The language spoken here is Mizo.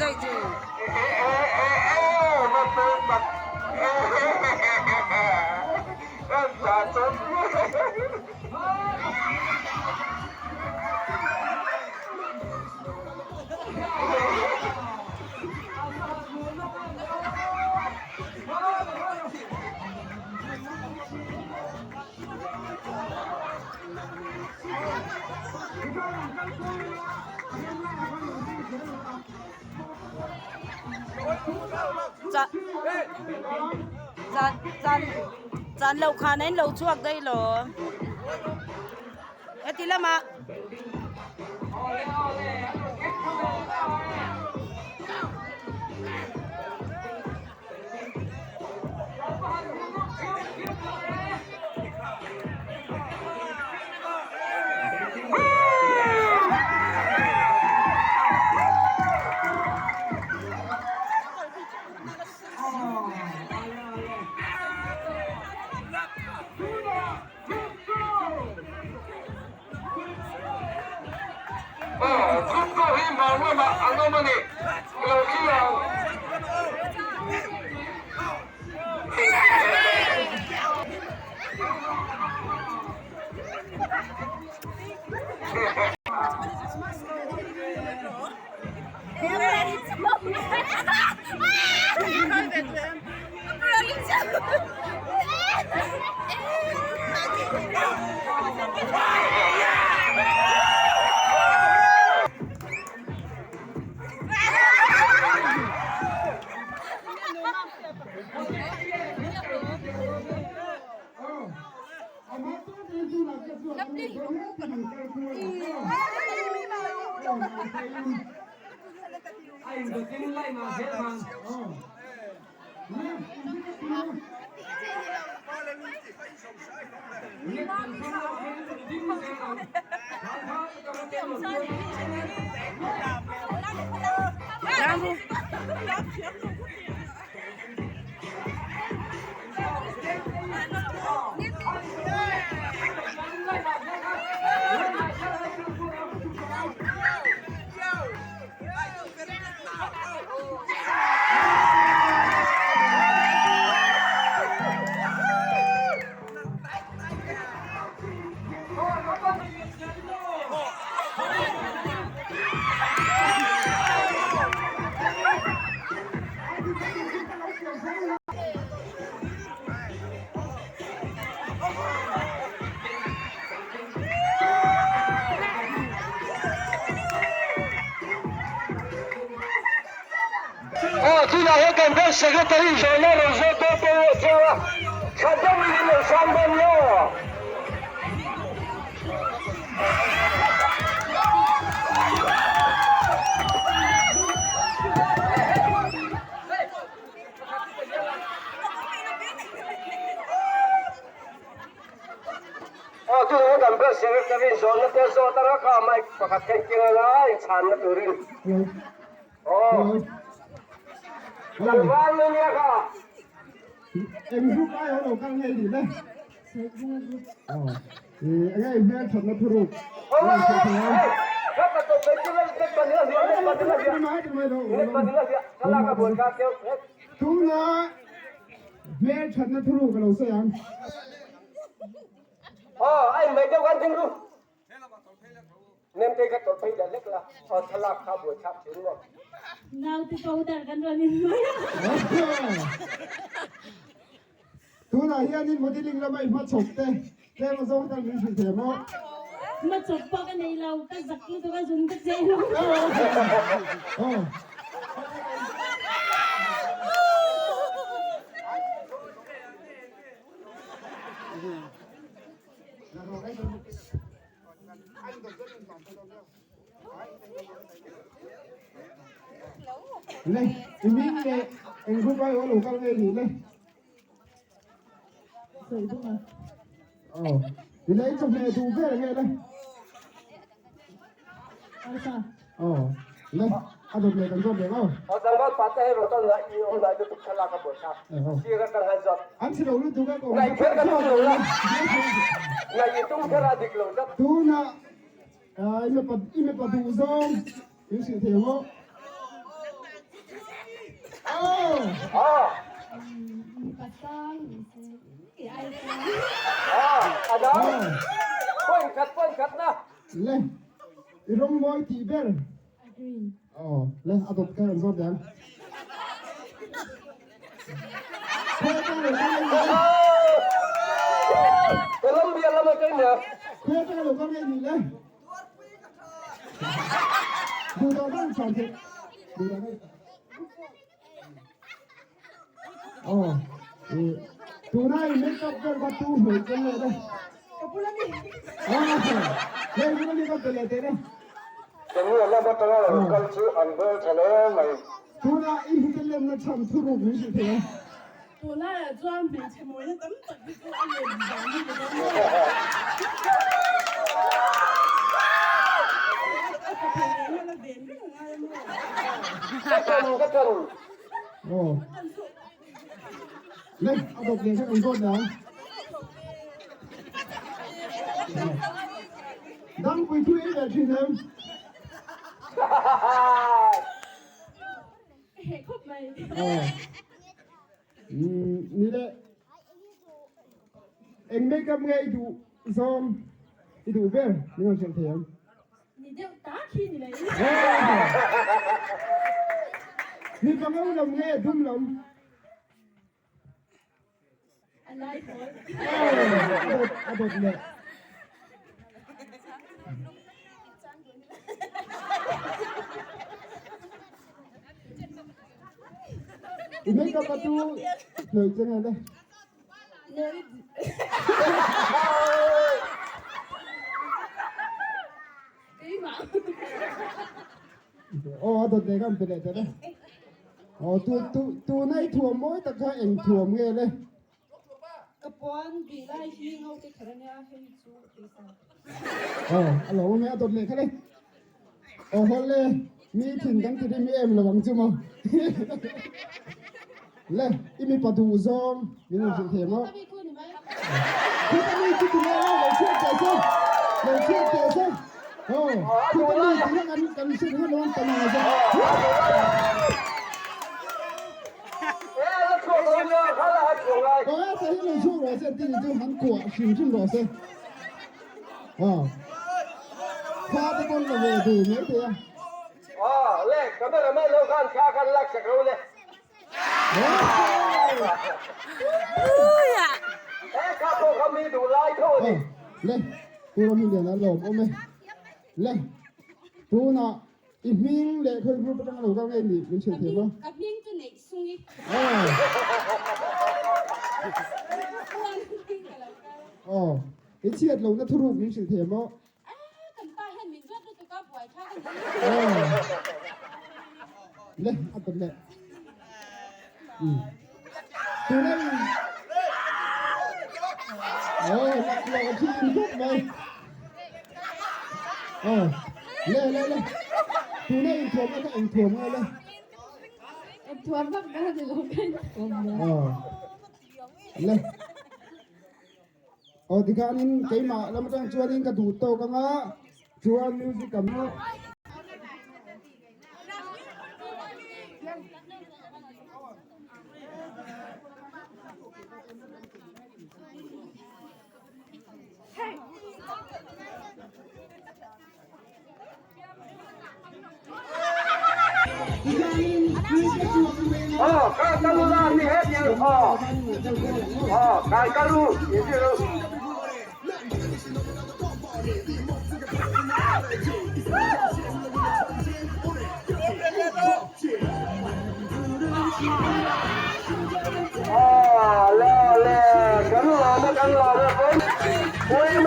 Daih chu. Zan lo khan a in lo chhuak daih lo. Heti lamah. Aw tunah hian kan branch secretary zawhna rawn zawt dawn pawh erawh chiang a, tha deuhin in lo sang dawn nia. Aw tunah hian kan branch secretary zawhna te zawt a kha mic pakhat kha in keng anga inchhanna turin. Eng group ai ho lo kal ngei ni le. Enge i hmel thatna thuruk. Tuna hmel thatna thuruk a lo sawi ang. Nemte kha tawlh phei leh hlek la, aw thlalak kha buaithlak thin maw? Naute powder kan rawn in mai a. Tunah hianin modeling lama i hmachhawp te tlem a zawng tan min hrilh thei maw? Hmachhawp pawh ka nei lo, ka zak lutuk a zun ka che lo. Aw. Le, i min le eng group ai aw lo kal nge ni le. Aw, i lei chawhmeh duh ber nge le. Aw, le, a dawt leh kan zawt leh aw. Aw tlangval pa te hei rawn la i awm lai lutuk thlalak a buai thlak. Sir atang han zawt. An chhe lo lutuk a ko. Ngaih kher ka tum lo la. Ngaih i tum kher a dik lo tlat. Tunah i mipa i mipa duh zawng in hrilh thei ang aw. Ah. Mipa sang ni se i ai chuan. Ah, a dang. Point khat, point khat na. Le, i rawng mawi tih ber. A green. Aw, le, a dawt kha kan zawt leh ang. Khawi atanga lo kal nge nih le? Colombia lam atang nia. Khawi atanga lo kal nge nih le? Duhdah dang chhan theih. Duhdah dang. Aw, i tuna i makeup vel kha tu hmuh tel leh le. Ka bula mi. Aw, hei bula mi ka pe leh teh le. Kenya lam atanga lo kal chu an bel tha hle mai. Tuna i hmuh lemna chhan thuruk min hrilh thei a. Tunlaiah chuan hmeichhe mawina tam tak hi chu a lem dan hi ka dawn lo. A tha thei ngei hian a ven reng a ngai a maw? Ka tan, ka tan. Aw. Le, a dawt leh kha kan zawt leh ang. Dangpui thu ei leh thin em? Ka heh khawp mai. Aw. Ni le, eng makeup nge i duh zawng i duh ber min rawn hrilh thei ang? Ni deuh tak hi ni mai. Mipa ngo lam nge dum lam? A lai pawl. A dawt leh. I makeup a tu hnawih che nge le? Aw a dawt leh kha an pe leh ta le. Aw tu tu tuna i thuam mawi tak kha eng thuam nge le? Ka puan bih lai hi ngo te kher ania hei chu tisa. Aw a lo awm e a dawt leh kha le. Aw haw le mi thin kan ti rim em lo ang chu maw. Le i mipa duh zawng min rawn hrilh thei maw? Khuta mi chu ti mai a lo chhiat teh se lo chhiat teh se. Aw khuta mi ti kha kan kan hrilh ringawt lo ang ta nang a zawng. Aw ta hi lo chhuak rawh se tih chu han kuah hrim hrim rawh se. Aw thla te pawn la ve duh mai thei a. Aw le cameraman ho khan thla khan lak sak ro le. He kha pawh kha mi duh lai tho a ni. Le Pu Ramhunliana lawm awm e. Le tunah I hming leh khawi group atanga lo kal ngei nih min hrilh thei maw? Ka hming chu neih sung i. Aw. I chhiat lohna thuruk min hrilh thei maw? Kan pa hian min zawt lutuk a, buai thlak a ni. Le, a dawt leh. Tuna in Aw, laklawh thin khawp mai. Aw, le le le. Tuna in thuam na kha eng thuam nge le? Eng thuam vak ka ni lo ka in thuam lo. Aw, le. Aw, tikhanin keimah lam atang chuanin ka duh tawk anga chuan music am. Aw, kai kalu la ni he ti aw. Aw, kai kalu ni ti ru. Aw, le le, kan lawm e, kan lawm e, pawimawh.